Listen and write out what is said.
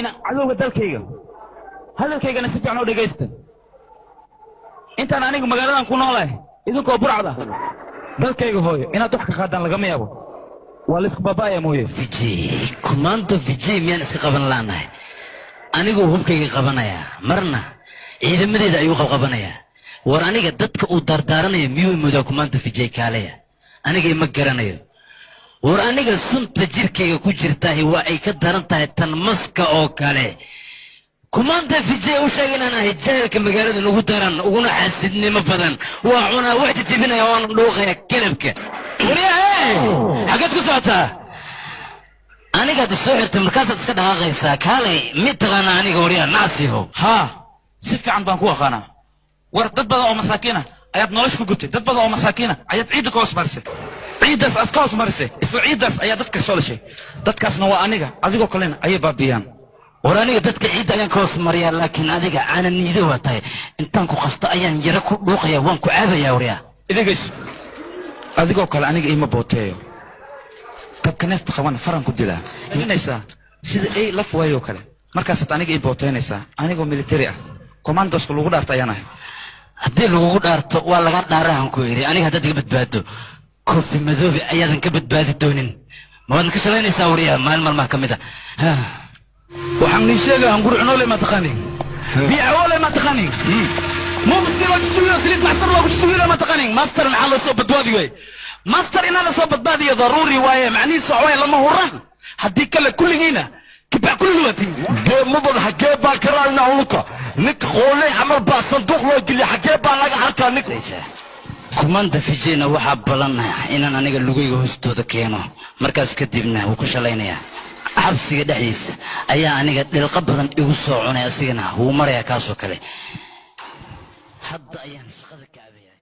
Cadowga dalkayga, hadalkaygana si fiican u dhegaysta. Intaan anigu magaaladan ku noolahay, idinkoo burcda dalkayga hooyo inaad wax ka qaadaan lagama yaabo, waa laysku baaba'aya mooye. Vijay, commando Vijay, miyaan iska qaban laanahay? Aniguu hubkayga qabanayaa, marna ciidamadeeda ayuu qabqabanayaa. War aniga dadka uu daardaaranaya miyuu imoodaa? Commando Vijay, kaaleya, aniga ima garanayo. War aniga sunta jirkayga ku jirtaahi waa ay ka daran tahay tan maska oo kale. Commando Vijay, u sheeg inaan ahay jaahilka magaalada ugu daran uguna xaasidnimo badan. Waa cunaa, wax jajabinaya, waana dhuuqaya kelabka. Wariyahe, xaggeed ku socotaa? Anigaad isoo xirtay, markaasaad iska dhaqaaqaysaa. Kaalay, mid taqaana aniga? Waryaa nacsiho. Haa, si fiican baan ku aqaanaa. War dad badan oo masaakiina ayaad nolosha ku gubtay, dad badan oo masaakiina ayaad ciidda ka hoos marisay. Ciiddaas aad ka hoos marisay, isla ciiddaas ayaa dadka soo dhashay. Dadkaasna waa aniga adigoo kalena ayay baabi'iyaan. War aniga dadka ciidda ayaan ka hoos mariyaa, laakiin adiga caana niido waa tahay. Intaan ku qasto ayaan yaro ku dhuuqaya, waan ku caabayaa, waryaa. Idigays, adigoo kale aniga iima booteeyo. Dadka neefta qabana faran ku dilaa inaysaa sida ay laf waayoo kale. Markaasaad aniga ii booteynaysaa anigoo military ah, commandoska lagu dhaarta ayaan ahay. Haddii lagugu dhaarto, waa laga dhaarahan ku yidhi. Aniga haddaad iga badbaado, Kofi Madoobe ayaadan ka badbaadi doonin. Ma waadna ka shalaynaysaa, waryaa, maalin maalmaha ka mid a? Waxaan nii sheegaya, hunguri cunoole ma taqaanin, biicawoole ma taqaanin, mubsi loo jijibiyo, saliid macsar loogu jijibiyo ma taqaanin. Master maxaa loo soo badbaadi waay? Master inaa lasoo badbaadiyo daruuri waaye. Macnihiisu waxa waaye lama huraan, haddii kale kulligiina kibac kulli waatiin. Dee mudan, xaggee baa ka raadina uluka? Ninka qooley camal baa sanduuq loo geliya, xaggee baa laga arkaa ninka? Commando Vijayna waxaa ballan ah inaan aniga lugayga hoostooda keeno. Markaas kadibna wuu ku shalaynayaa xabsiga dhexdiisa. Ayaa aniga dhilqa badan igu soo cunay, asigana wuu marayaa kaasoo kale. Hadda ayaan shaqada ka cabaya.